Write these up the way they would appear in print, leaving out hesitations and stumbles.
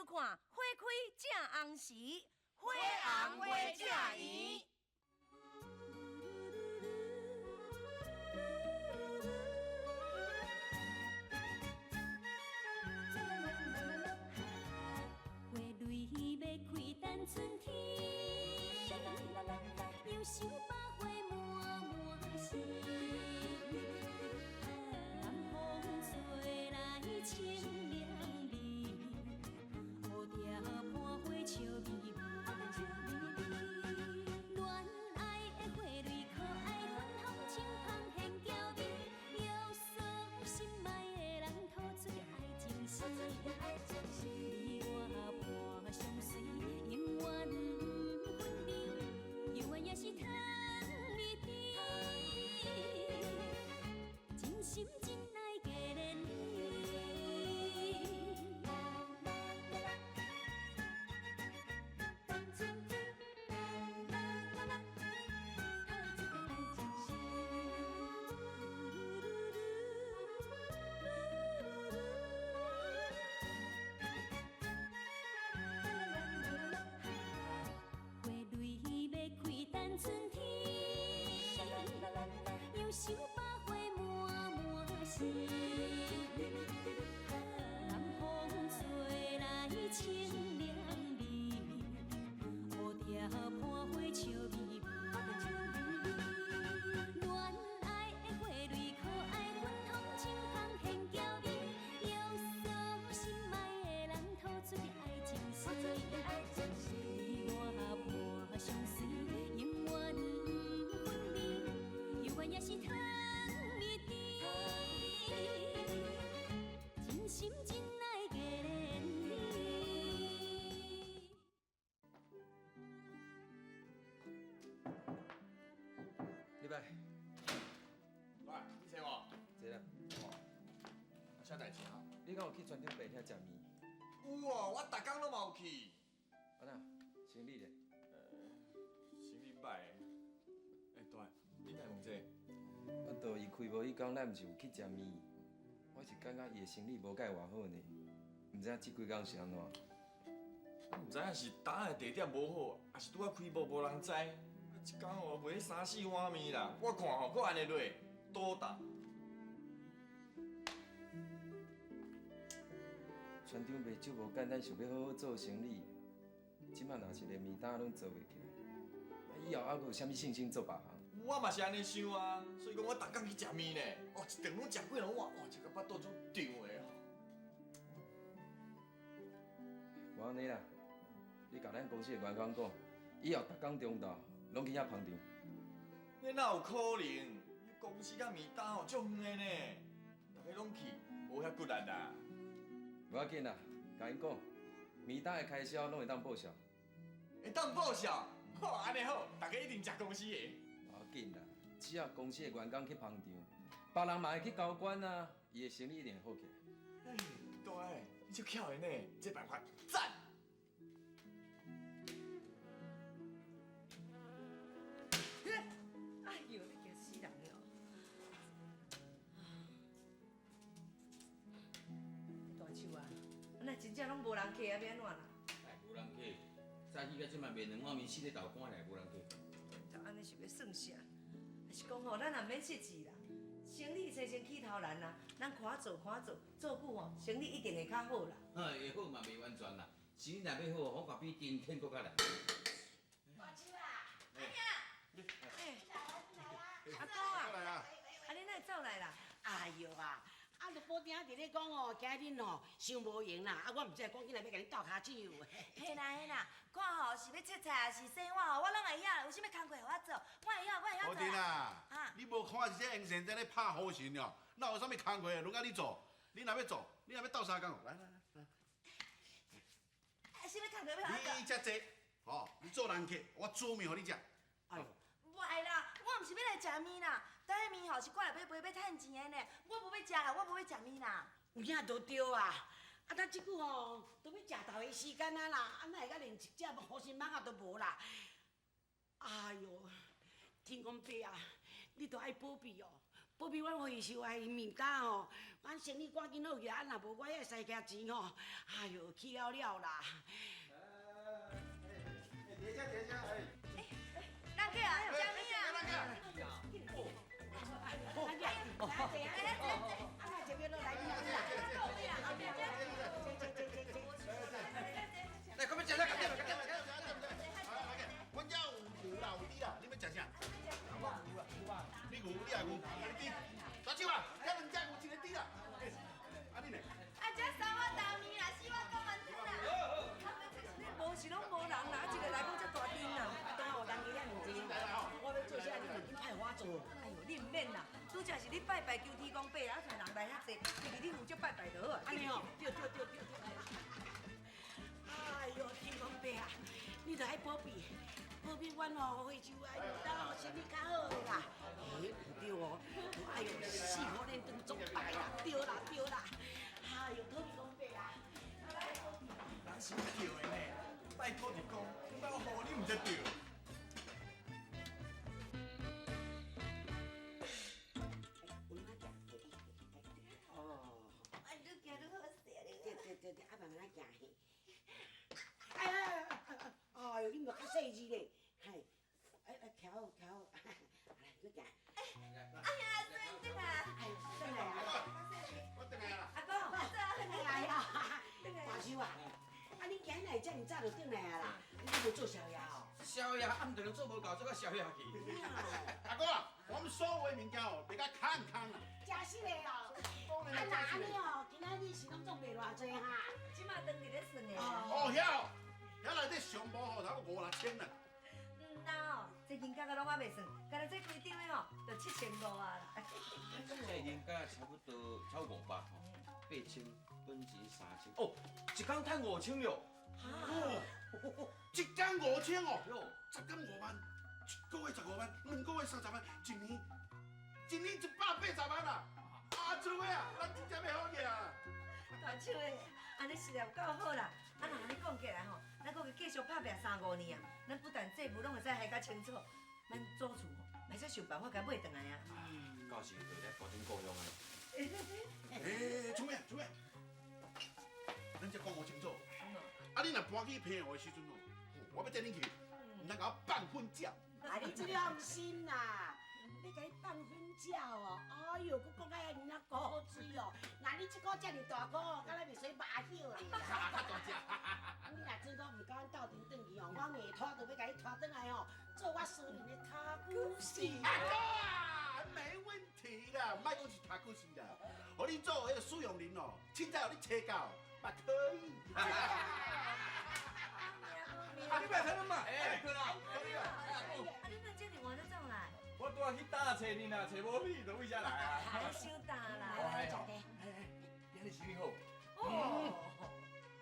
看《花開正紅時》，花紅花正圓。花蕊欲開等春天，又想百花滿滿是。南風吹來清涼味，蝴蝶伴花笑眯眯。戀愛的花蕊可愛，芬芳清芳現嬌美，約束心愛的人吐出愛情詩。你我伴相隨，永遠不分離，猶原也是糖蜜甜，真心真愛過連理。花蕊欲開等春天，又想百花滿滿是。南風吹來清涼味，蝴蝶伴花笑眯眯。戀愛的花蕊可愛，芬芳清芳現嬌美，約束心愛的人吐出愛情詩。你我伴相隨，永遠不分離，猶原也是糖蜜甜，真心真愛過連理。李白，喂，你找我？坐啦。哦，啊，啥代誌啊？你敢有去船長伯遐食麵？有哦，我逐工攏嘛有去。啊那，生理咧？生理歹。欸，大，你哪會問這個？啊，就伊開幕彼工，咱毋是有去食麵？我是感覺伊的生理無佮伊偌好呢，毋知影這幾工是按怎。毋知影是呾的地點無好，抑是拄仔開幕無人知。啊，一工哦賣三四碗麵啦，我看吼，閣按呢落，倒檔。船長伯足無簡單，想欲好好做生理，這馬若是連麵擔攏做袂起來，啊，以後猶閣有啥物信心做別項？我嘛是按呢想啊，所以講我逐工去食麵呢。哦，一頓攏食幾兩碗，哇，食到腹肚足脹的。無按呢啦，你共咱公司的員工講，以後逐工中晝攏去遐捧場。那哪有可能？公司佮麵擔吼足遠的呢，逐家攏去，無遐骨力啦。無要緊啦，共𪜶講，麵擔的開銷攏會當報銷。會當報銷？好，按呢好，逐家一定食公司的。無要緊啦，只要公司的員工去捧場，別人嘛會去交關啊，伊的生理一定會好起來。欸，對，你足巧的呢，這辦法讚。哎呦，你驚死人了！大樹啊，啊若真正攏無人客啊，欲按怎啦？哎，無人客，早起到這馬賣兩碗麵，四個豆乾來無人客。就按呢是欲算啥？抑是講吼，咱也免設置啦，生理生先起頭難啦，咱看做看做，做久吼，生理一定會較好啦。哈，會好嘛袂完全啦，生理若欲好，恐怕比頂天閣較難。大舅啊，阿娘，哎，阿公啊，啊你哪會走來啦？哎喲啊！啊，律寶丁佇咧講哦，今日恁吼傷無閒啦，啊，我毋知趕緊來欲共恁鬥跤手。嘿啦嘿啦，看吼是欲切菜抑是洗碗吼，我攏會曉。有啥物工課予我做，我會曉，我會曉寶做。丁啊，你無看這黃先生咧拍雨神哦，哪有啥物工課攏佮你做？你若欲做，你若欲鬥相共，來來來來。啊，啥物工課欲予我做？你遮坐，吼，你做人客，我煮麵予你食。哎喲，無愛啦，我毋是欲來食麵啦，這麵吼是我來買杯欲趁錢的呢，我無欲食啦，我無欲食麵啦。有影就對啊，啊，咱這久吼都欲食頭的時間啊啦，啊，哪會甲連一隻雨神蠓仔都無啦？哎喲，天公伯啊，你著愛保庇哦，保庇阮惠秀的面单吼，阮生意赶紧好起来，啊若无我遐西徛钱吼，哎哟去了了啦。叠加叠加，哎。人客啊，食物啊？来来，坐啊，啊，这边落来，来，来，快点食，来，快点，快点，阮遮有牛啦，有猪啦，你欲食啥？我牛啦，你牛，你也牛，你猪。大舅啊，遐两只牛，一个猪啦。啊你呢？啊，这三碗大面啦，四碗高馒头啦。无是拢无人啦，啊，一个来讲遮大阵啦。当哦，人家遐尔济，我欲做啥，你就紧派我做。哎哟，你毋免啦，拄才是你拜拜求天公伯啊，才人来遐济，就是你负责拜拜就好啊。按呢哦，对对对对对。哎哟，天公伯啊，你著爱保庇，保庇阮哦，惠州啊，当哦生意较好啦。哎，毋对哦，哎哟，四虎连灯总拜啦，对啦对啦。哎哟，土地公伯啊，人是对的呢，拜托就讲，点解我予你毋才对？哦，啊，愈行愈好势啊！对对对对，啊慢慢仔行嘿。哎哎哎哎，哎哟，你嘛较细致咧，嘿，哎哎，徛好徛好，来，你行。阿兄，转来啊！哎，转来啊！我转来啦。阿公，转来啊！大舅啊，啊你今日会遮尔早就转来啊啦？你无做宵夜哦？宵夜暗顿都做无够，做到宵夜去。阿哥啊，我们所有的物件哦，别甲空空啦。真实的哦。啊那按呢哦，今仔日是拢做袂偌济哈？这马当伫咧算的。哦，遐哦，遐内底上无吼，差不多五六千啦。毋啦哦，这银角仔拢还袂算，干焦这规张的吼，就7500啊啦。这银角差不多超500吼，8000，本钱3000，哦，一工趁5000了。哦，一工5000哦，哟，十工5万，一个月15万，两个月30万，一年，一年180万啦！阿祖的啊，咱真正欲好起啊！大手的，按呢实在有够好啦。啊，若按呢讲起来吼，咱阁继续拍拼三五年啊，咱不但债务拢会使还较清楚，咱祖厝吼，嘛会使想办法共买转来啊。到时就来保证故乡啊。欸，做咩？做咩？咱这讲好清楚。啊，你若搬去平湖的时阵哦，我欲载恁去，毋通共我放粉鸟。啊，你这个放心啦，欲共你放粉鸟哦，哎哟，阁讲甲遐尔仔古锥哦，若你这箍遮尔大箍哦，敢若袂使麻叶咧。较大只。你若真讲毋共阮斗阵转去哦，我硬拖都欲共你拖转来哦，做我私人的跤久司。阿哥啊，没问题啦，莫讲是跤久司啦，予你做彼个使用人哦，凊彩予你揣到，嘛可以。啊，你欲看嘛？哎，去啦！啊，你哪遮尔晚才转来？我拄仔去搭揣恁啊，揣无你，就为遮来啊。你伤大啦。哎，今日生意好。哦。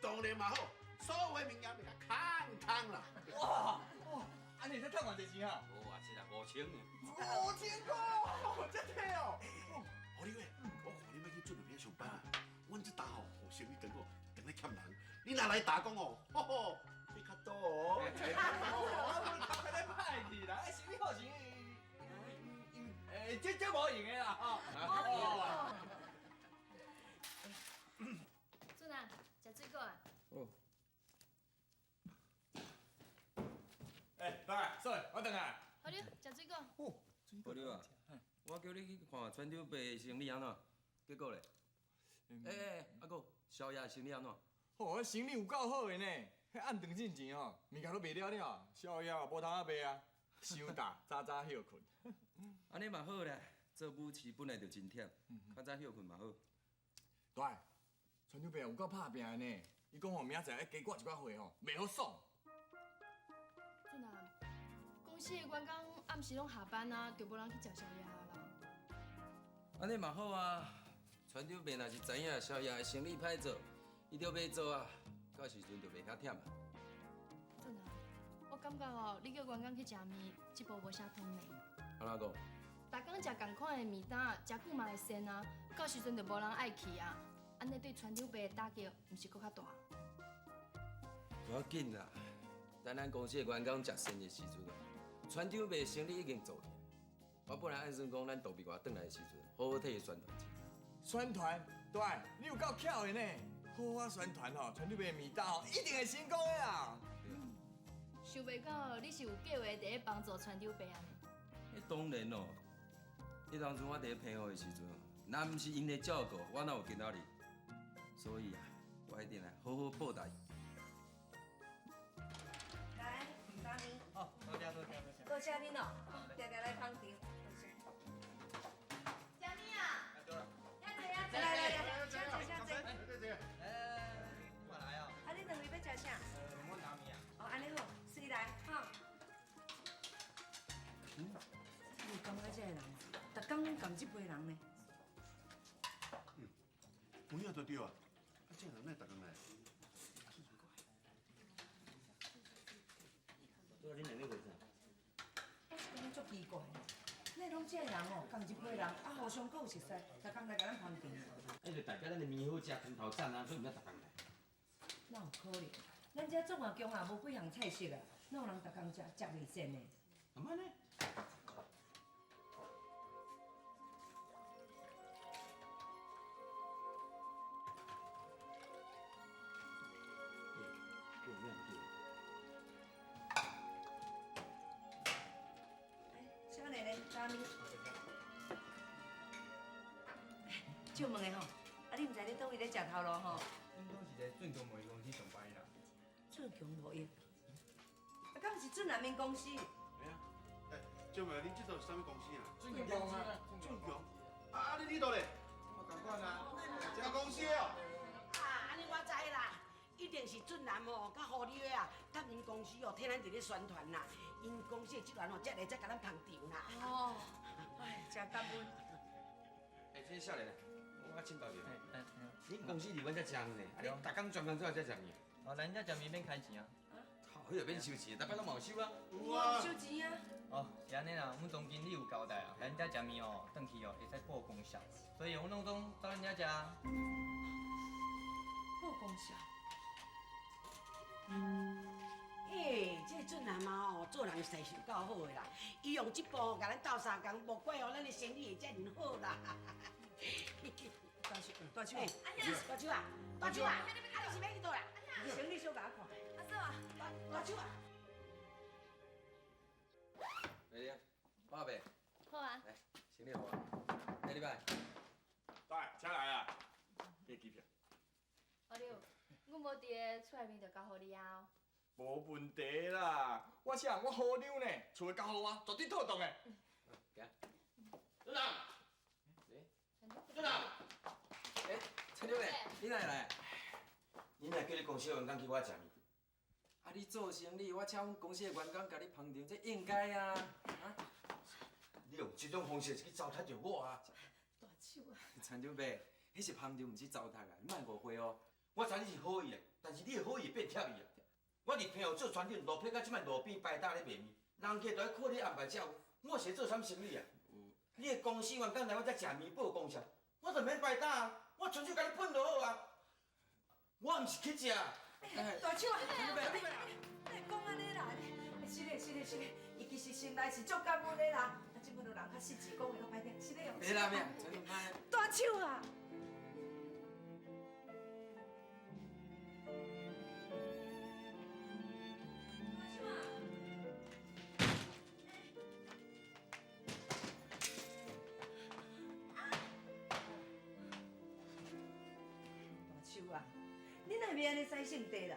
当然嘛好，所有的物件袂共空空啦。哇哇，按呢会使趁偌济钱啊？无啊，这啦5000。5000块，遮济哦。何立伟，我看你欲去准备上班啊。阮这担吼，生意长哦，当咧欠人。你若来打工哦，吼吼，会较多哦。我头壳咧歹去啦，生意好生意，欸，这无用的啦吼。俊啊，食水果啊。哦。欸，来，水，我转来。好了，食水果。好了啊，我叫你去看船长伯的生意按怎，结果咧？欸欸，阿哥，宵夜生意按怎？吼，生意有够好的呢，彼暗顿进前吼，物件拢卖了了，宵夜也无通仔卖啊，伤大，早早歇睏。按呢嘛好啦，做武士本来就真忝，较早歇睏嘛好。大，船长伯有够拍拼的呢，伊讲吼明仔载爱加挂一寡货吼，袂好爽。俊啊，公司的员工暗时拢下班啊，就无人去食宵夜啊啦。按呢嘛好啊，船长伯若是知影宵夜的生意歹做，伊就袂做啊，到时阵就袂遐忝啊。俊啊，我感觉哦，你叫员工去食面，这步无啥通呢。按怎讲？逐工食仝款的面单，食久嘛会跣啊，到时阵就无人爱去啊。按呢对船长伯的打击，毋是阁较大？无要紧啦，等咱公司的员工食跣的时阵哦，船长伯生意已经做起来，我本来按算讲，咱杜碧华转来的时阵，好好替伊宣传一下。宣传，对，你有够巧的呢。好好宣传吼，传你卖面担吼，一定会成功的啦。想袂到你是有计划伫咧帮助船长伯啊呢？彼当然咯，彼当初我伫咧澎湖的时阵，若毋是𪜶的照顾，我哪有今仔日？所以啊，我一定来好好报答伊。来，三年。哦，多谢多谢多谢。多谢恁哦，定定来捧场。食面啊！来来来，请坐请坐。来来来来，你嘛来哦。啊，恁两位欲食啥？阮拉面啊。哦，按呢好，随来哈。嗯，你感觉这个人，逐工拢仝这批人呢？嗯，有影就对啊。啊，这人哪会逐工来？对啊，恁两个为啥？我是感觉足奇怪，哪拢这个人哦，仝一批人，啊互相阁有熟似，逐工来共咱捧场。那就代表咱的面好食，汤头赞啊，所以毋才逐工来。哪有可能？咱这总共也无几项菜色啊，哪有人逐工食食袂尽的？干嘛呢？少年的，啥物？借问的吼，啊你毋知你佗位咧食头路吼？阮拢是伫俊强贸易公司上班啦。俊强贸易，啊，敢毋是俊南面公司？哎呀，哎，借问恁这座是啥物公司啊？俊强啊，俊强。啊，你佇佗咧？我仝款啊，这个公司哦。啊，按呢我知啦，一定是俊男吼，佮胡妞啊，佮𪜶公司哦，替咱伫咧宣传啦。𪜶公司的职员哦，才来才共咱捧场啦。哦，哎，真感恩。哎，这少年，我请教一下。恁公司离阮遮真远呢，啊，你逐工专工做遮食面？哦，咱遮食面免开钱啊。靠，彼就免收钱，逐摆拢嘛有收啊。有啊。收钱啊。哦，是按呢啦，阮总经理有交代啊，咱遮食面哦，转去哦会使报功效，所以阮拢总到咱遮食。报功效。嘿，这俊男啊吼，做人实在是有够好的啦。伊用这步共咱斗相共，无怪哦，咱的生意会遮尔好啦。大手，大手，大手啊，大手啊，啊你是欲去佗啦？行李小共我看。阿嫂啊，大手啊。来呀，爸爸。好啊。来，行李好啊。下礼拜。来，车来啊，买机票。阿六，阮无伫个厝内面就交予你啊。无问题啦，我啥？我好溜呢，厝的交予我，绝对妥当的。行。队长。队长。哎，陈长你哪会来？你哪叫你公司的员工去我遮食面？啊，你做生理，我请阮公司的员工共你捧场，这应该啊。啊？你用这种方式去糟蹋著我啊！大手啊！陈长伯，彼是捧场，毋是糟蹋啊！你莫误会哦。我知你是好意的，但是你的好意变贴意啊！我伫澎湖做船长，路撇到这摆路边摆摊咧卖面，人客都爱靠你安排照顾，我是咧做啥物生意啊？你的公司员工来我遮食面报公社，我就免摆摊啊，我纯粹共你喷就好啊！我毋是去食。大手啊！你讲按呢啦？是嘞，是嘞，是嘞，伊其实心内是足感恩的啦。啊，这摆都人较失智，讲话较歹听，是嘞哦。别啦，别，陈长歹。大手啊！你哪会按呢使性地啦？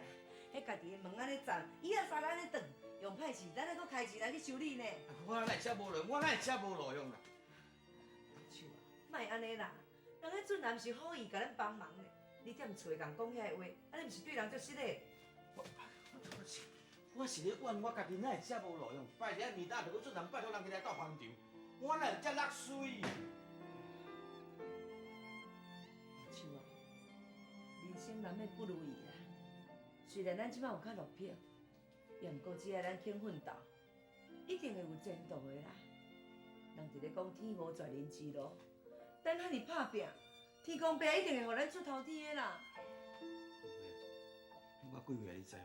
彼家己的门按呢撞，椅仔衫按呢断，用歹势，咱还阁开钱来去修理呢。我哪会遮无路，我哪会遮无路用啦？大手啊，莫按呢啦，人彼俊男是好意共咱帮忙呢。你踮厝内共讲遐个话，按呢毋是对人足失礼？我是咧怨我家己哪会遮无路用，摆伫遐面担，就阁俊男拜托人家来斗捧场，我哪会遮落水？大手啊，人生难免不如意啦。虽然咱这摆有较落魄，也毋过只要咱肯奋斗，一定会有前途的啦。人伫咧讲天无绝人之路，咱遐尔拍拚，天公伯一定会予咱出头天的啦。我几岁啊？你知无？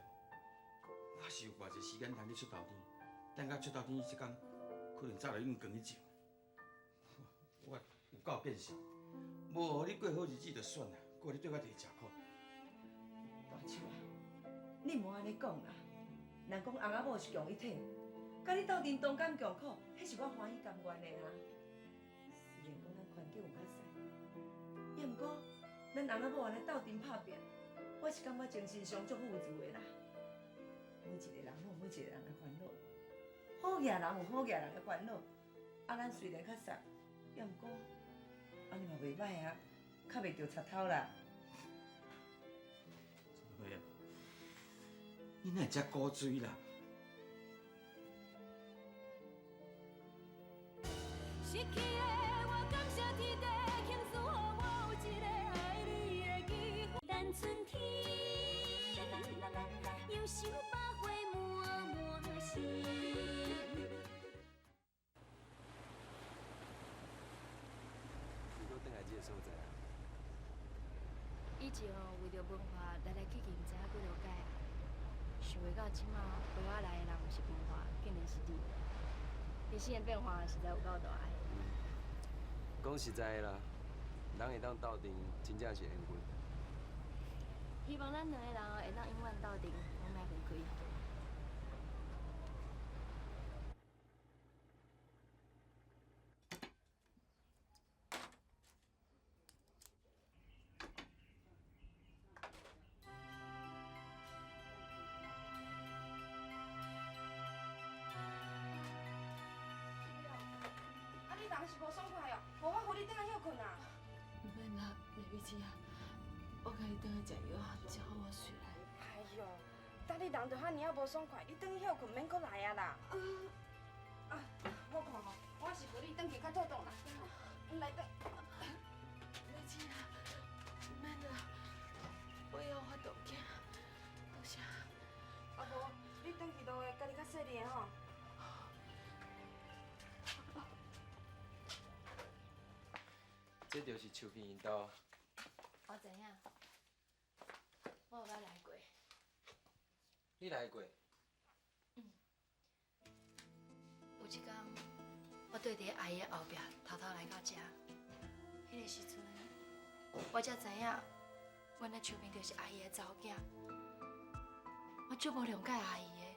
我是有偌济时间通去出头天，等到出头天彼天，可能早就已经转去种。够见识，无予你过好日子就算啦，阁咧对我提食苦。大手啊，你莫按呢讲啦。人讲翁仔某是共一体，佮你斗阵同甘共苦，彼是我欢喜甘愿的啊。虽然讲咱环境有较屎，也毋过咱翁仔某按呢斗阵拍拚，我是感觉精神上足富足的啦。每一个人拢有每一个人的烦恼，好额人有好额人的烦恼，啊，咱虽然较瘦，也毋过按呢嘛袂䆀啊，较袂著贼头啦。春花啊，你哪会遮古锥啦？失去的我感谢天地，庆祝予我有一个爱你的机会。等春天，又想百花满满心。你阁转来这个所在啊？以前哦，为著文化来来去去，毋知影几落摆啊。想袂到这马陪我来的人毋是文化，竟然是你。人生的变化实在有够大的。讲实在的啦，人会当斗阵，真正是缘分。希望咱两个人哦，会当永远斗阵，拢莫分开。啊，你人是无爽快哦，无我扶你转来歇睏啊。毋免啦，丽美姊啊，我共你转去食药，才好我随来。哎哟，等你人就遐尔仔无爽快，你转去歇睏，免阁来啊啦。啊，我看吼，我是扶你转去较妥当啦。来转。美姊啊，毋免啦，我会晓发动行，多谢。啊无，你转去路的家己较细腻的吼。这就是秋萍𪜶兜。我知影，我有捌来过。你来过？嗯。有一天，我缀伫阿姨的后壁，偷偷来到遮。彼个时阵，我才知影，原来秋萍就是阿姨的查某囝。我足无谅解阿姨的。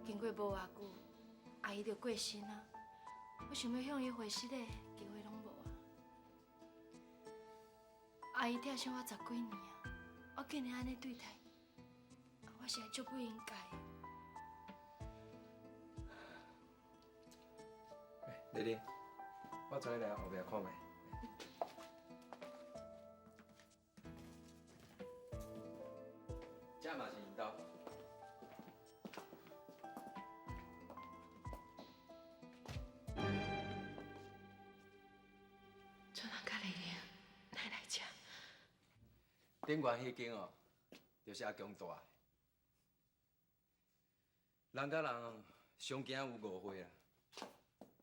经过无偌久，阿姨就过身啊。我想欲向伊回失礼，机会拢无啊！阿姨疼惜我十几年啊，我竟然按呢对待伊，我实在足不应该。丽丽，我带你来后壁看觅。这嘛是𪜶兜。主人佮丽玲，哪会来遮？顶悬彼间哦，就是阿强住的。人佮人上惊有误会啦。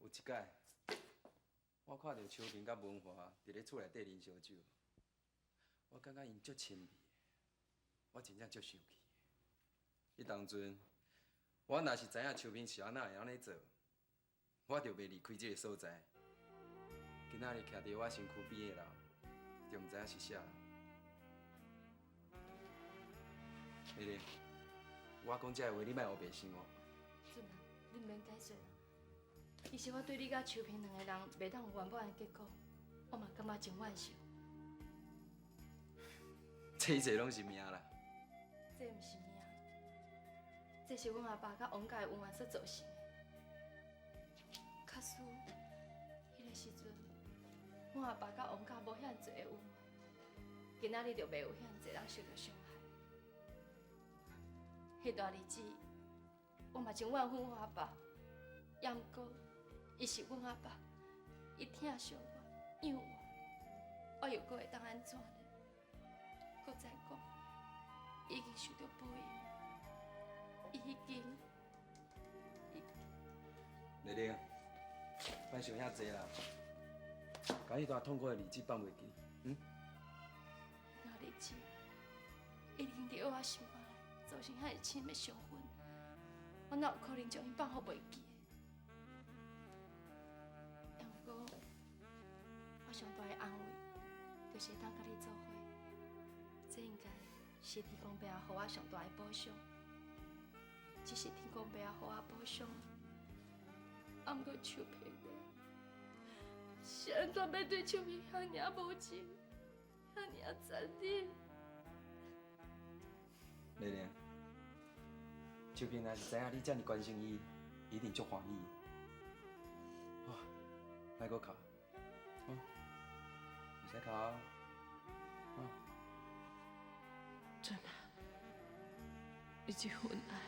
有一摆，我看著秋萍佮文华伫咧厝内底啉烧酒，我感觉𪜶足亲密，我真正足生气。彼当阵，我若是知影秋萍是按怎会按呢做，我就袂离开这个所在。今仔日徛伫我身躯边的人，就毋知影是啥人。丽丽，我讲这个话，你莫乌白想哦。俊啊，你毋免解释啦。其实我对你佮秋萍两个人袂当有圆满的结果，我嘛感觉真惋惜。这一切拢是命啦。这毋是命，这是阮阿爸佮王家的恩怨所造成的。假使彼个时阵，阮阿爸佮王家无遐济的恩怨，今仔日就袂有遐济人受著伤害。彼段日子，我嘛真怨恨我阿爸，也毋过，伊是阮阿爸，伊疼惜我、养我，我又阁会当按怎呢？阁再讲，伊已经受著报应，伊已经，丽丽，莫想遐济啦，共彼段痛苦的日子放袂记，嗯？彼段日子一定伫我心肝内造成遐深的伤痕，我哪有可能将伊放予袂记的？也毋上大的安慰，就是会当佮你做伙。这应该是天公伯啊，予我上大的补偿。只是天公伯啊，予我补偿。啊，毋过秋萍呢？是按怎欲对秋萍遐尔无情，遐尔残忍？丽玲，秋萍若是知影你遮尔关心伊，伊一定足欢喜。哦，莫阁哭，哦，袂使哭啊，哦。准啊，你这份爱，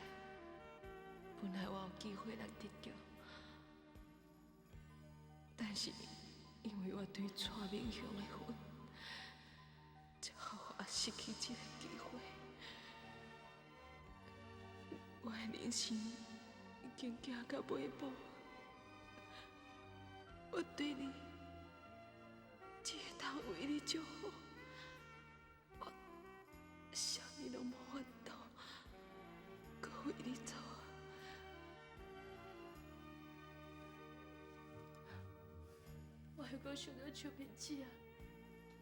本来我有机会来得著，但是因为我对蔡明雄的恨，才予我失去这个机会。我的人生已经行到尾步，我对你只会当为你祝福，我啥物拢无法度，阁为你做。我犹阁想著秋萍姊啊，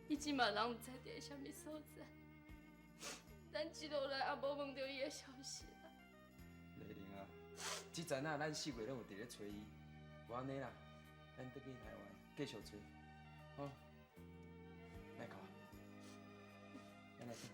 伊这马人毋知伫咧啥物所在，咱一路来也无问著伊的消息啊。丽玲啊，这阵啊，咱四月拢有伫咧揣伊，无按呢啦，咱转去台湾继续揣，好，莫哭，咱来转。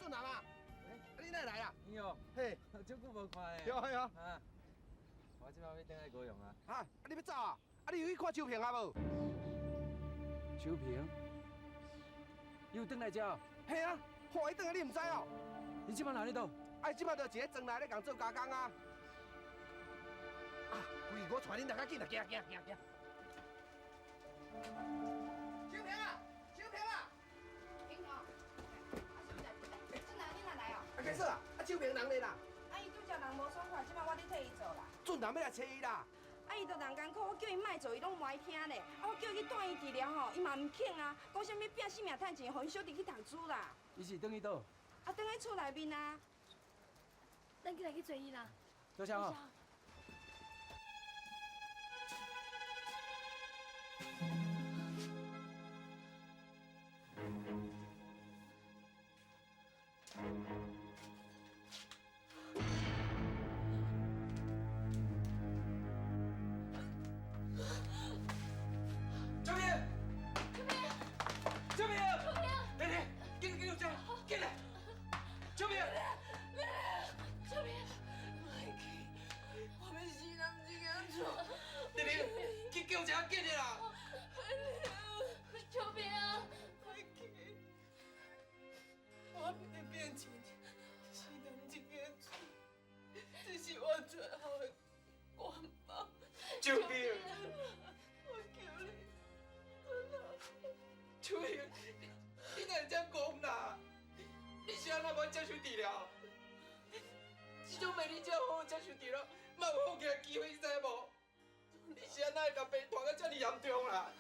俊男啊，啊你哪会来啊？你哦，嘿，足久无看的。对啊，啊。啊，我这摆欲转来高雄啊。啊，啊你欲走啊？啊你有去看秋萍啊无？秋萍？伊有转来遮？嘿啊，吼，伊转来你毋知哦？伊这摆人咧佗？啊，伊这摆就一个庄内咧共做加工啊。啊，喂，我带恁来较紧啦，行行行行。秋萍啊，秋萍啊！英雄，啊俊男，你哪来哦？啊，开始啊，啊秋萍人咧啦？啊，伊拄才人无爽快，这摆我咧替伊做啦。俊男欲来揣伊啦。啊，伊就人艰苦，我叫伊莫做，伊拢无爱听咧。啊，我叫伊去住院治疗吼，伊嘛毋肯啊，讲啥物拼性命趁钱，予𪜶小弟去读书啦。伊是转去佗？啊，转去厝内面啊。咱紧来去揣伊啦。多谢哦。秋萍，秋萍，秋萍，来来，紧紧紧，进来，秋萍，秋萍，莫去，我欲死人这间厝。丽玲，去救车紧的啦！秋萍啊，莫去，我欲变成死人这间厝，这是我最后的愿望。秋萍，我求你，秋萍，你哪会这样讲啦？你是按怎无接受治疗？这种病你这好好接受治疗，嘛有好起来机会，你知无？你是按怎会共病拖到遮尔严重啦？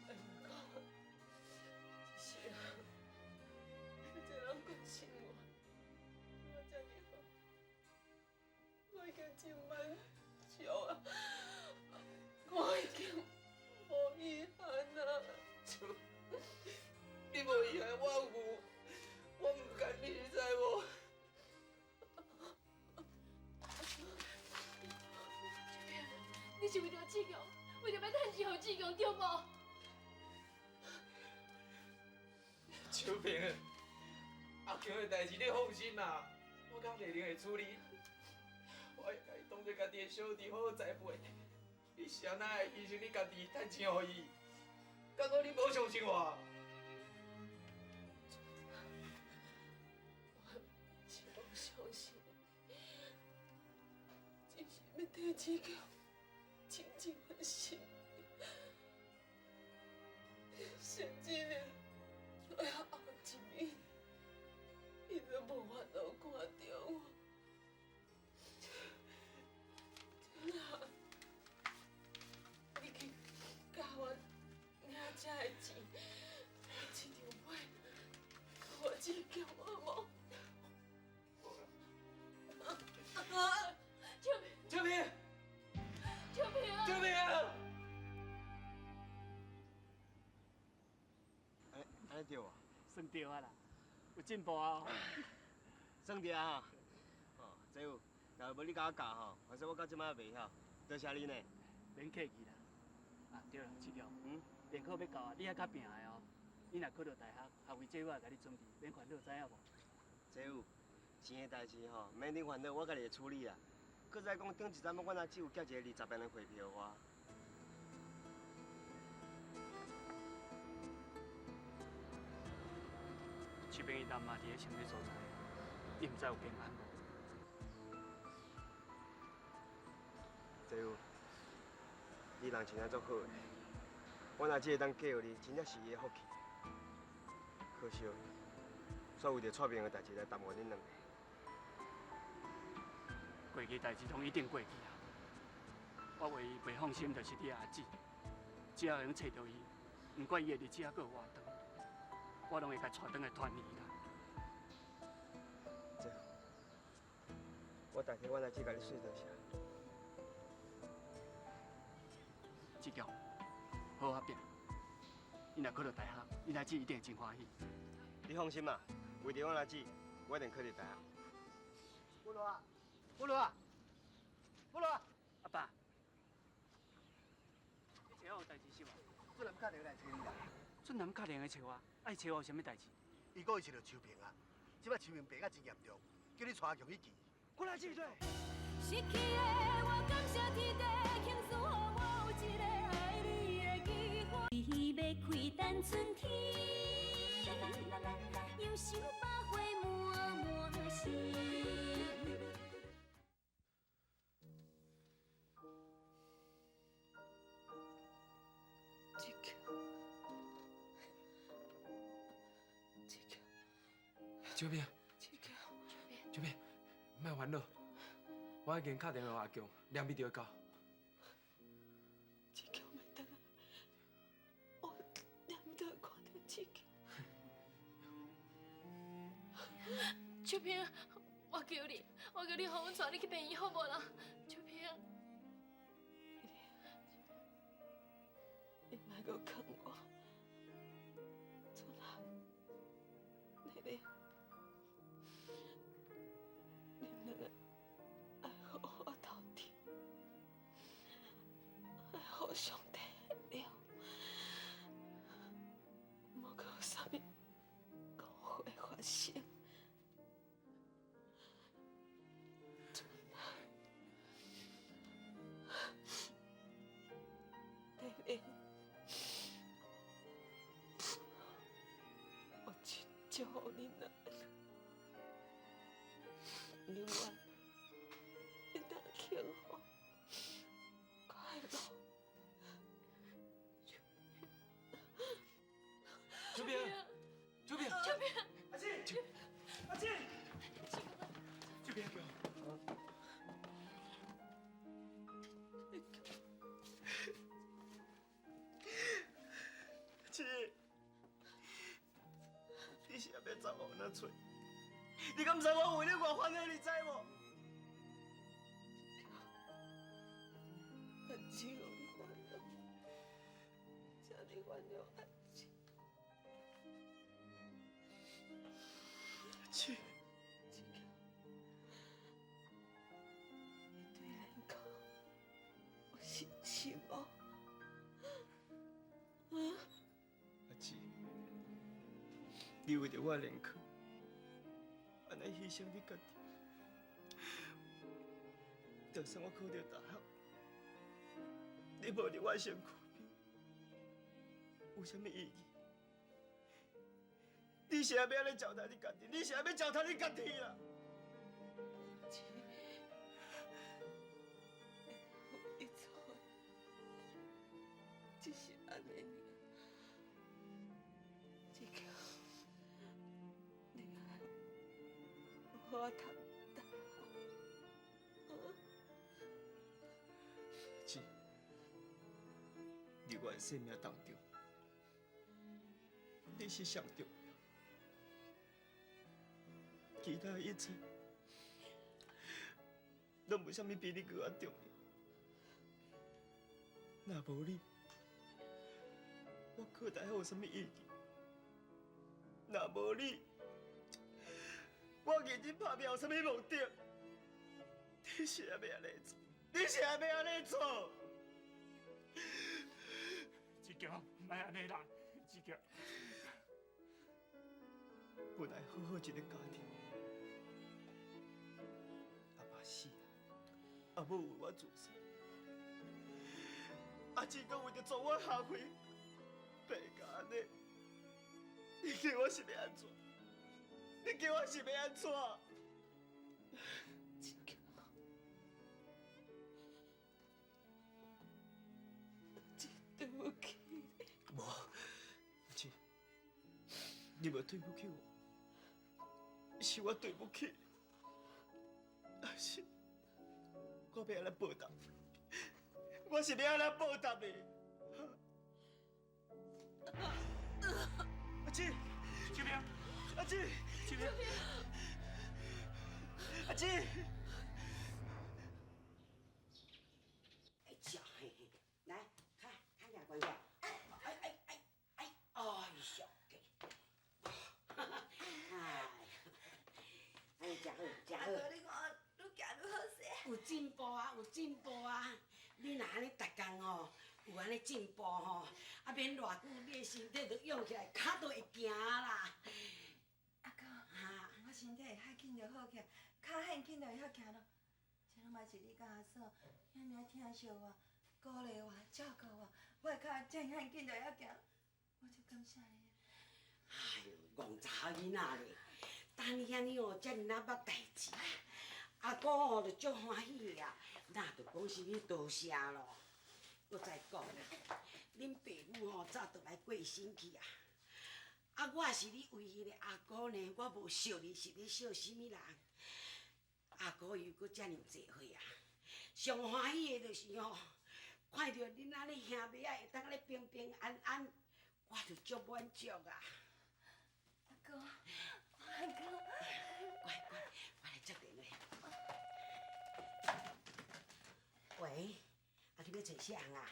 莫讲，这世人，这人关心我，我遮尔好，我已经真满足啊，我已经无遗憾啊。秋，你无遗憾，我有，我毋甘你，你知无？你是为著志强，为著欲趁钱予志强，对无？秋萍，阿强的代志你放心啦，我佮丽玲会处理。我会共伊当做家己的小弟，好好栽培。你是按怎会牺牲你家己趁钱予伊？敢讲你无相信我？我是无相信，只是欲替志强尽这份心，甚至连最后一面，伊都无著无？算著啊啦，有进步啊！算著啊！吼，哦，这有，若无你共我教吼，反正我到这摆也袂晓，多谢你呢。免客气啦。啊，对啦，志强，联考欲到啊，你爱较拚的哦。你若考著大学，学费这我会共你准备，免烦恼，知影无？这有，钱的代志吼，免恁烦恼，我家己会处理啦。阁再讲，顶一阵阮阿姊有寄一个20万的汇票予我。秋萍伊人嘛伫咧啥物所在？伊毋知有平安无？济有，你人真正足好的，阮阿姊会当嫁予你，真正是伊的福气。可惜，煞为著蔡明的代志来耽误恁两个。过去代志拢已经过去啊，我唯一袂放心就是你阿姊，只要会用揣著伊，毋管伊的日子犹阁有偌长，我拢会共带转来团圆啦。济有，我代替阮阿姊共你说多谢。志强，好好拼，你若考著大学，你阿姊一定会真欢喜。你放心啦，为著阮阿姊，我一定考入大学。菠萝啊，菠萝啊，菠萝啊，阿爸，你找我有代志是无？俊男敲电话来找你啦。俊男敲电话找我，爱找我有啥物代志？伊讲伊揤著秋萍啊，这摆秋萍病甲真严重，叫你带阿强去见。我来记对。失去的我感谢天地，庆幸予我有一个爱你的机会。你欲开等春天，杨秀百花满满心。志强，志强，秋萍，志强，秋萍，莫烦恼，我已经敲电话予阿强，两暝就会到。志强欲转来，我两暝就会看著志强。秋萍，我求你，我求你，予阮带你去病院好无啦？秋萍，你莫阁劝我，春兰，丽丽，恁两个爱好好斗阵，爱互相体谅，莫阁有啥物误会发生。春兰，丽丽。我真祝福恁两个，永远会当幸福快乐。秋萍，秋萍，秋萍，阿姊，阿姊，秋萍。姊，你是欲走予阮揣？你敢知我为你偌烦恼，你知无？阿姊，予你烦恼，请你原谅阿姊。姊，志强，你对联考有信心无？啊？阿姊，你为著我联考，按呢牺牲你家己，就算我考著大学，你无伫我身躯边，有啥物意义？你是欲按呢糟蹋你家己？你是欲糟蹋你家己啦？姊，有一错，只是按呢尔。志强，你爱好好读大学。姊，伫我的生命当中，你是上重要，其他一切拢无啥物比你阁较重要。若无你，我考大学有啥物意义？若无你，我认真打拼有啥物目的？你是欲按呢做？你是欲按呢做？志强，莫按呢啦，志强。本来好好一个家庭，阿爸死啊，阿母为我自杀，阿姊阁为著做我学费，白甲按呢，你叫我是欲按怎？你叫我是欲按怎？志强，真对不起你。无，阿姊，你无对不起我。是我对不起，阿是，我欲按怎报答？我是欲按怎报答你？阿姊，秋萍，阿姊，秋萍，阿姊。哎，笑嘿嘿，来，看，看下关下。哎哎哎哎哎，哎呦，哎，哎，食好，食好。阿哥，你看，愈行愈好势。有进步啊，有进步啊！你若按呢逐工吼，有按呢进步吼，啊免偌久，你的身体就用起来，跤都会行啦。阿哥，我身体会较紧就好起来，跤很紧就会晓行咯。这拢嘛是你佮阿嫂遐尔疼惜我、鼓励我、照顾我，我的跤这尔紧就会晓行，我足感谢你。哎哟，戆查某囡仔咧，等你按呢哦，遮尔仔捌代志，阿哥吼就足欢喜的啊，那就讲啥物多谢咯。阁再讲啦，恁爸母吼早就来过身去啊，啊，我是你唯一的阿哥呢，我无惜你是咧惜啥物人？阿哥又阁遮尔济岁啊，上欢喜的就是吼，看著恁按呢兄妹仔会当按呢平平安安，我就足满足啊。阿哥，阿哥，乖乖，我来接电话。喂，啊，你欲揣啥人啊？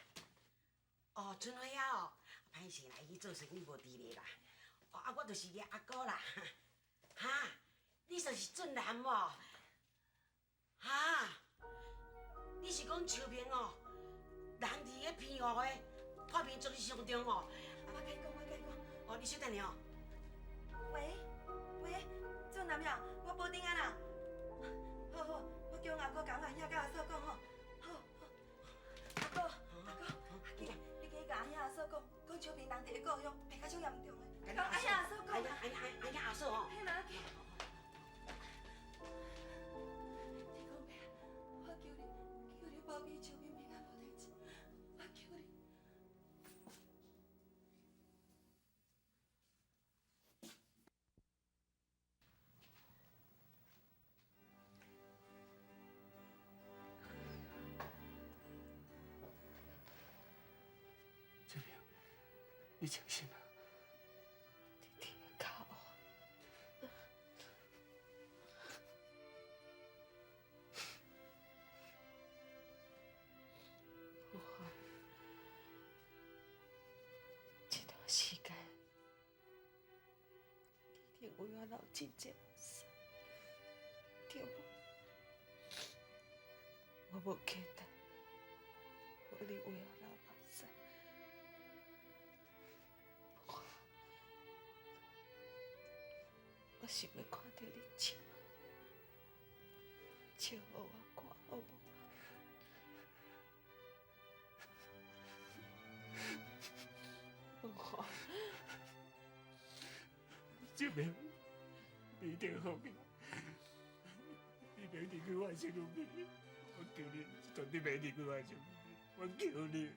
哦，春花仔哦，歹势啦，伊去做生意无伫咧啦。哦，啊，我就是伊阿哥啦。哈，你说是俊男无？哈，你是讲秋萍哦？人伫个鼻湖的，破病足伤重哦。我共你讲，我共你讲。哦，你稍等下哦。喂，喂，俊男呀，我保定啊啦。好好，我叫阿哥共阿兄佮阿嫂讲吼。好，好，阿哥，阿哥，你你去共阿兄阿嫂讲，讲秋萍人伫个故乡，病甲足严重的。讲阿兄阿嫂讲。阿兄阿嫂吼。嘿啦，去。你讲咩？我求你，求你保庇秋萍平安无代志，我求你。秋萍，你清醒啊！你听教我。我这段时间，你一定为我流真济目屎，对无？我无期待，予你为我流目屎。我想欲看著你笑，笑予我看好无？文华，秋萍，你一定好起来，你免离开我的身躯边，我求你，绝对袂离开我的身躯边，我求你。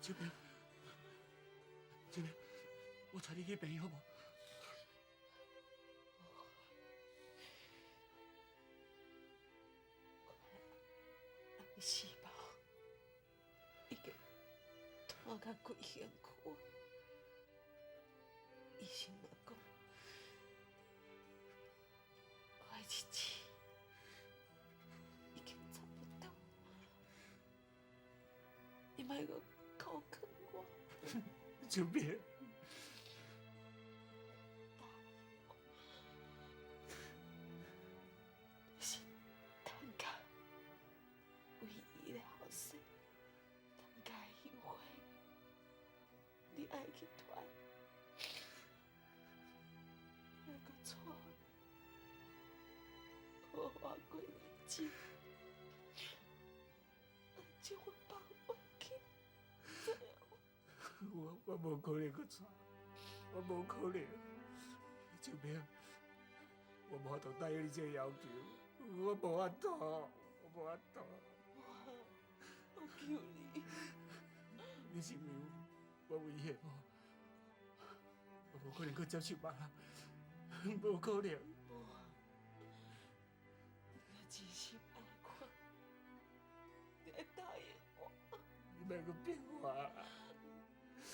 秋萍，秋萍，我带你去病院好无？阿细胞已经拖甲规身躯，医生嘛讲，我的日子已经差不多，你莫阁苦劝我。秋萍。你是陈家唯一的后生，陈家的后悔，你爱去传，你爱阁娶，好好过日子，将我放冤去，知影无？我无可能阁娶，我无可能。秋萍，我无法度答应你这个要求，我无法度，我无法度。我求你，你是为我威胁我，我无可能阁接受别人，无可能。无，你若真心爱我，你爱答应我。你莫阁逼我。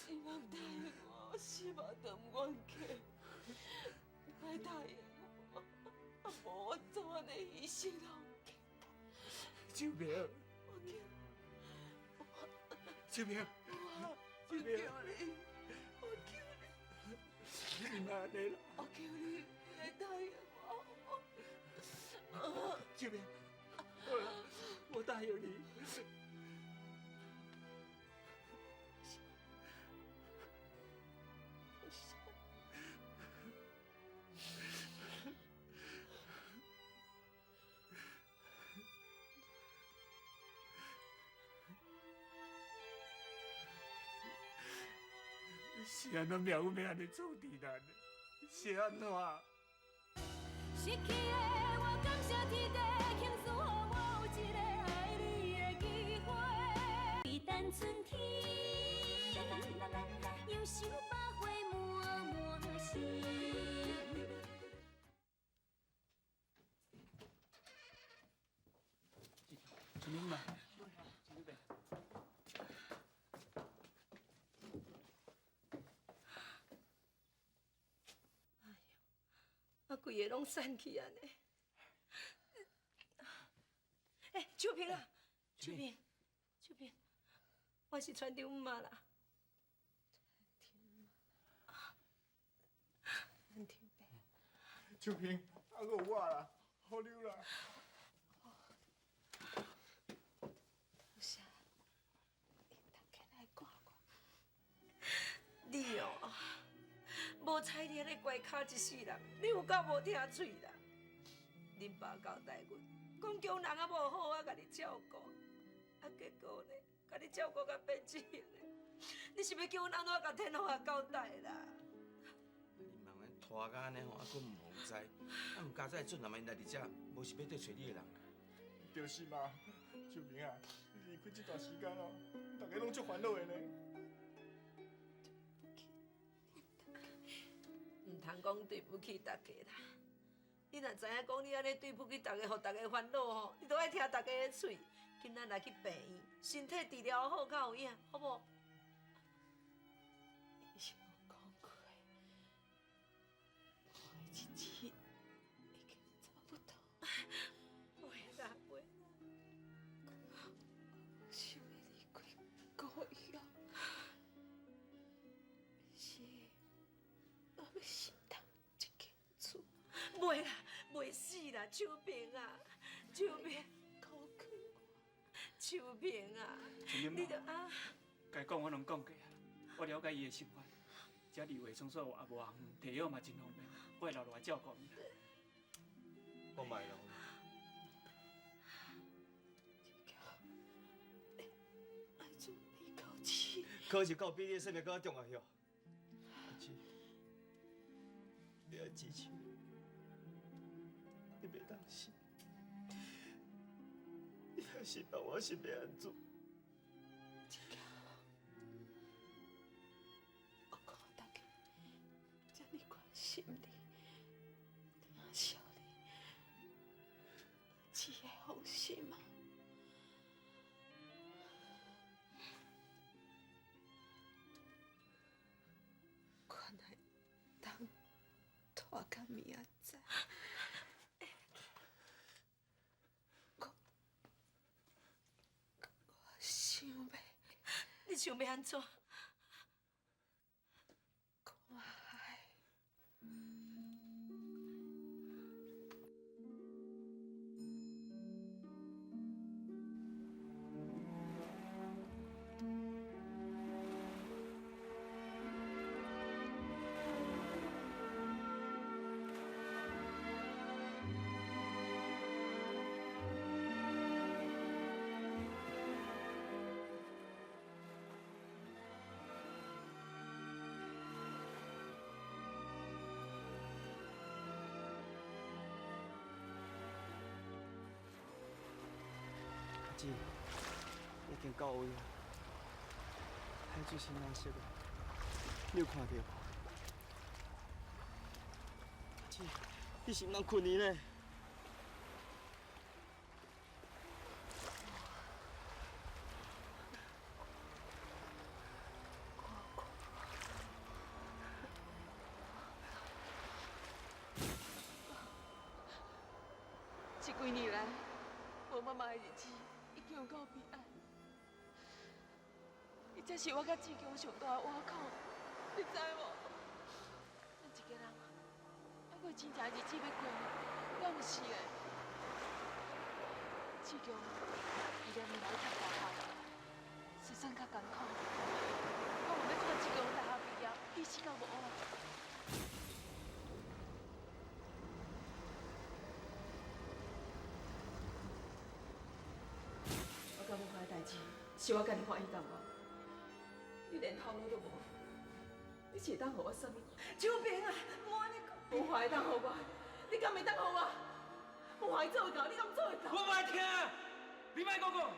你若毋答应我，我死嘛都毋愿嫁。你爱答应我，啊无我怎按呢牺牲拢简单。秋萍，我求，秋萍，我求你，我求你，你莫按呢啦。我求你，你来答应我。秋萍，好啦，我答应你。是按怎命运欲按呢注定咱的？是按怎？失去的我感谢天地，庆祝予我有一个爱你的机会。为等春天，杨秀百花满满心。春玲妈，春玲伯。啊，规个拢散去按呢。欸，秋萍啊，秋萍，秋萍，我是船长姆妈啦。船长伯。秋萍，啊，阁有我啦，好溜啦。多谢，恁大家来看我。你哦。无彩你按呢乖巧一世人，你有够无听嘴啦！恁爸交代阮，讲叫阮翁仔某好好共你照顾，啊结果呢，共你照顾甲变这样的，你是欲叫阮按怎共天父交代啦？你慢慢拖甲按呢吼，啊，阁毋予知，啊，毋佳哉俊男𪜶来伫遮，无是欲缀揣你的人。就是嘛，秋萍啊，你离开这段时间哦，大家拢足烦恼的呢。毋通讲对不起大家啦！你若知影讲你按呢对不起大家，予大家烦恼吼，你都爱听大家的喙。今仔来去病院，身体治疗好较有影，好无？医生有讲过，我的日子已经差不多。袂啦袂啦，我想欲离开故乡，是。我欲死蹛这间厝。袂啦，袂死啦，秋萍啊，秋萍，秋萍啊，你著啊，该讲我拢讲过啊，我了解伊的想法。遮离卫生所也无偌远，提药嘛真方便，我会留落来照顾伊。我嘛会留。爱准备考试。考试到比你的生命阁较重要。阿姊，你爱支持我，你袂当死。你若失败，我是欲按怎？我看大家这呢关心你，疼惜你，只会放心吗？我哪会当拖到明仔载？我想欲，你想欲按怎？姊，已经到位啊，海水是蓝色的，你有看到无？阿姊，你是毋通睏去呢？这几年来，无妈妈的日子已经有够悲哀。伊才是我佮志强上大的倚靠，你知无？咱一家人还阁有真济日子欲过，敢毋是的？志强伊连年来读大学，算算较艰苦。我嘛欲看志强大学毕业，其实到无啊。我甲无花的代志，是我家己欢喜淡薄。你连头路都无，你是会当予我啥物？秋萍啊，莫按呢讲。无花会当予我，你敢会当予我？无花做会到，你敢做会到？我无爱听，你莫阁讲。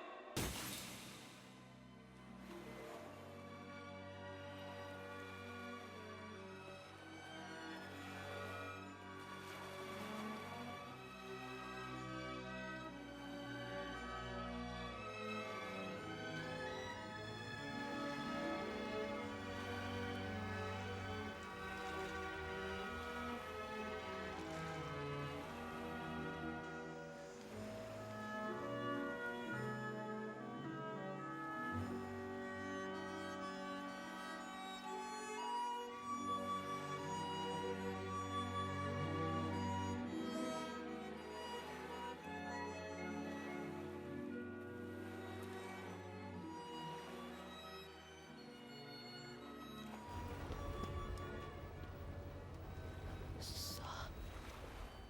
煞，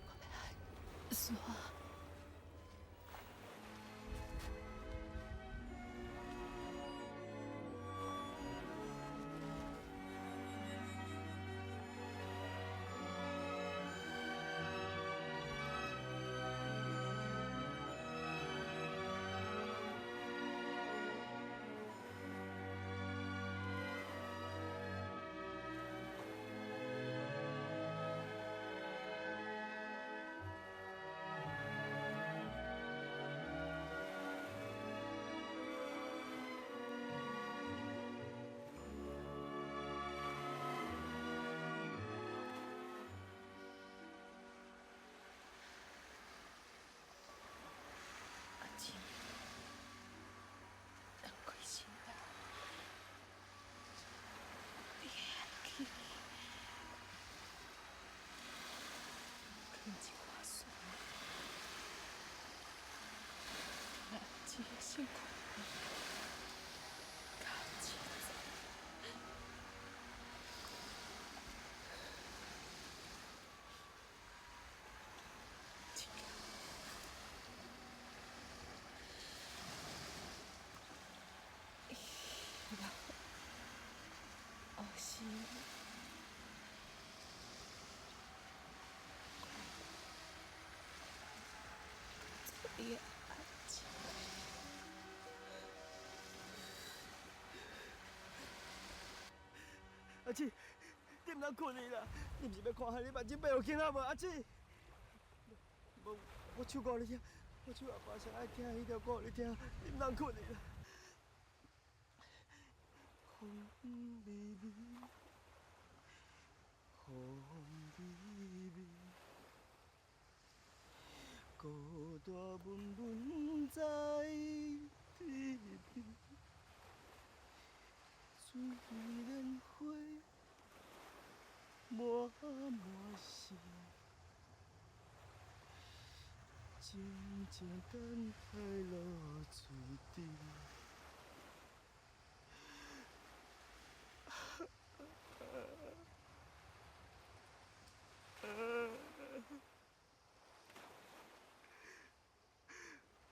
我欲来刷。阿姊，身躯较凊彩。希望后生做你的阿姊。阿姊，你毋通睏去啦！你毋是欲看海，你目睭变予轻仔无？阿姊，无，我唱歌予你听，我唱阿爸上爱听彼条歌予你听，你毋通睏去啦！风微微，风微微，孤单闷闷在天边，水莲花满满是，静静等待露水滴。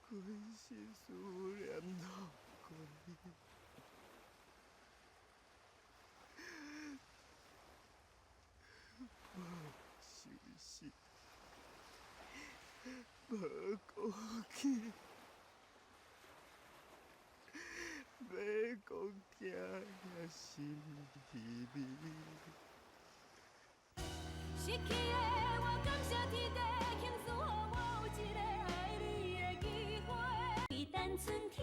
规身思念拢过你，无休息，无顾忌。心稀微。失去的我感謝天地，肯賜予我有一个愛你的機會。等春天，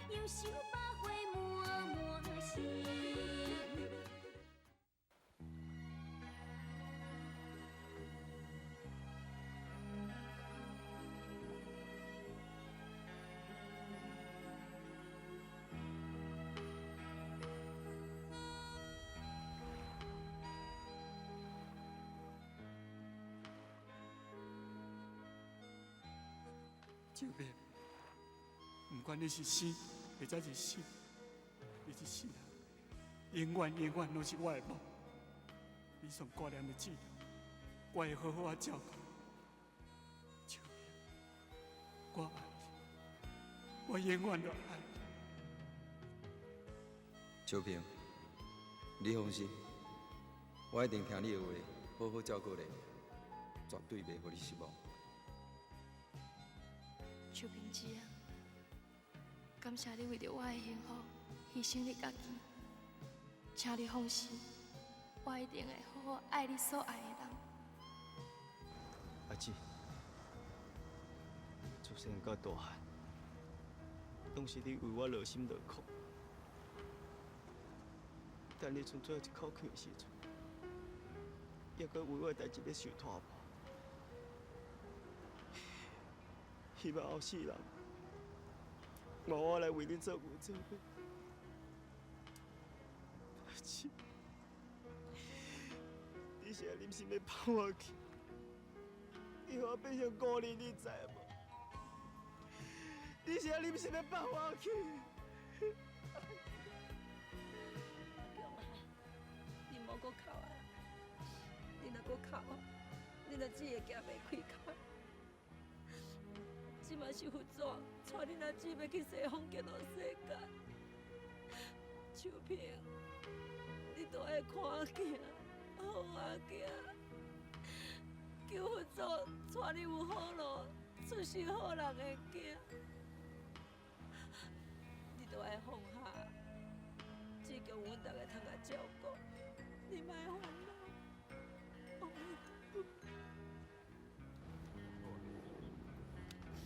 又想百花滿滿心。秋萍，不管你是生或者是死，你這世人永遠永遠攏是我的某。你上掛念的姊，我會好好仔照顧。秋萍，我愛你，我永遠都愛你。秋萍，你放心，我一定聽你的話，好好照顧你，絕對袂予你失望。秋萍姊啊，感謝你為著我的幸福犧牲你家己，請你放心，我一定會好好愛你所愛的人。阿姊，自細漢到大漢，攏是你為我勞心勞苦。等你剩最後一口氣的時陣，猶閣為我的代誌咧受拖磨。希望後世人，嘛我來為恁做牛做馬。阿姊，你是临时欲放我去，你予我变成孤儿，你知无？你是临时欲放我去？阿强啊，你莫阁哭啊！你若阁哭，恁阿姊会行袂开跤。这嘛是佛祖带恁阿姊欲去西方极乐世界。秋萍，你都爱看行，好好行，求佛祖带你有好路，出生好人的囝。你都爱放下，志强阮逐个通共照顾，你莫烦恼。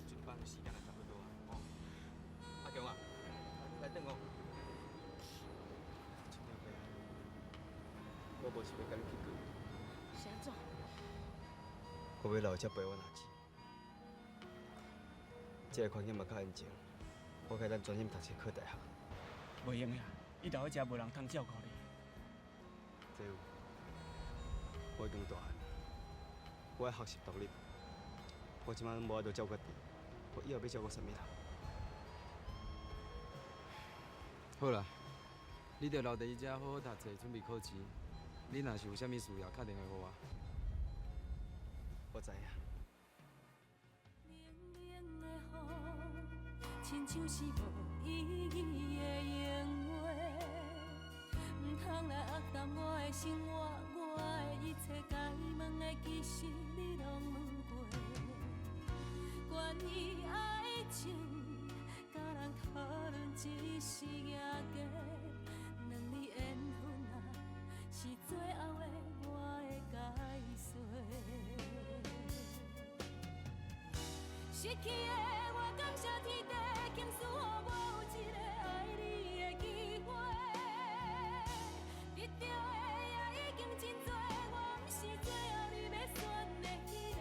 出班的时间也差不多啊，哦。阿强啊，来转哦。陈老爸，我无想欲共你去过。是按怎？我欲留遮陪阮阿姊。这个环境嘛较安静，我会当专心读册考大学。袂用的，你留伫遮无人通照顾你。这有，我已经大汉，我爱学习独立。我这摆无法度照顾家己，我以后欲照顾啥物人？好啦，你著留伫伊遮好好读册，准备考试。你若是有啥物需要，敲电话予我。我知影。冷冷的雨，亲像是无意义的闲话，毋通来压淡我的生活，我的一切该问的，其实你拢问过。关于爱情，佮人讨论只是赢家，两字缘分啊，是最后的我的解说。失去的我感谢天地，肯赐予我有一个爱你的机会。得到的也已经真多，我毋是最后你欲选的彼个。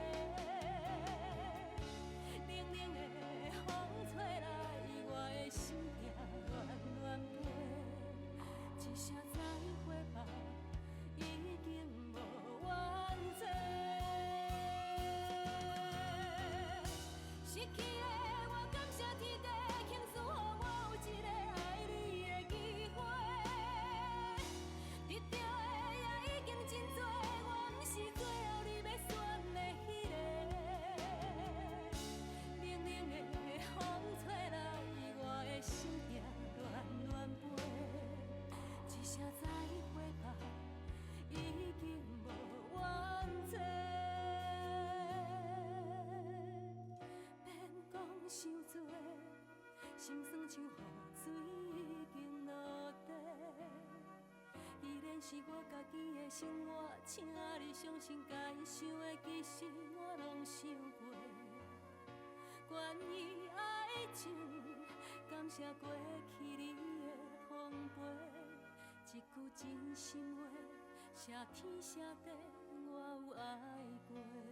冷冷的风吹来，我的心痛乱乱飞，一声再会吧，已经无怨嗟。失去的我感谢天地，肯赐予我有一个爱你的机会。得到的也已经真多，我毋是最后你欲选的彼个。冷冷的风吹来，我的心痛乱乱飞，一声再会吧，已经无怨嗟。免讲伤多，心酸像雨水已经落是我家己的生活，請你相信，該想的其實我攏想過。關於愛情，感謝過去你的奉陪，一句真心話，謝天謝地，我有愛過。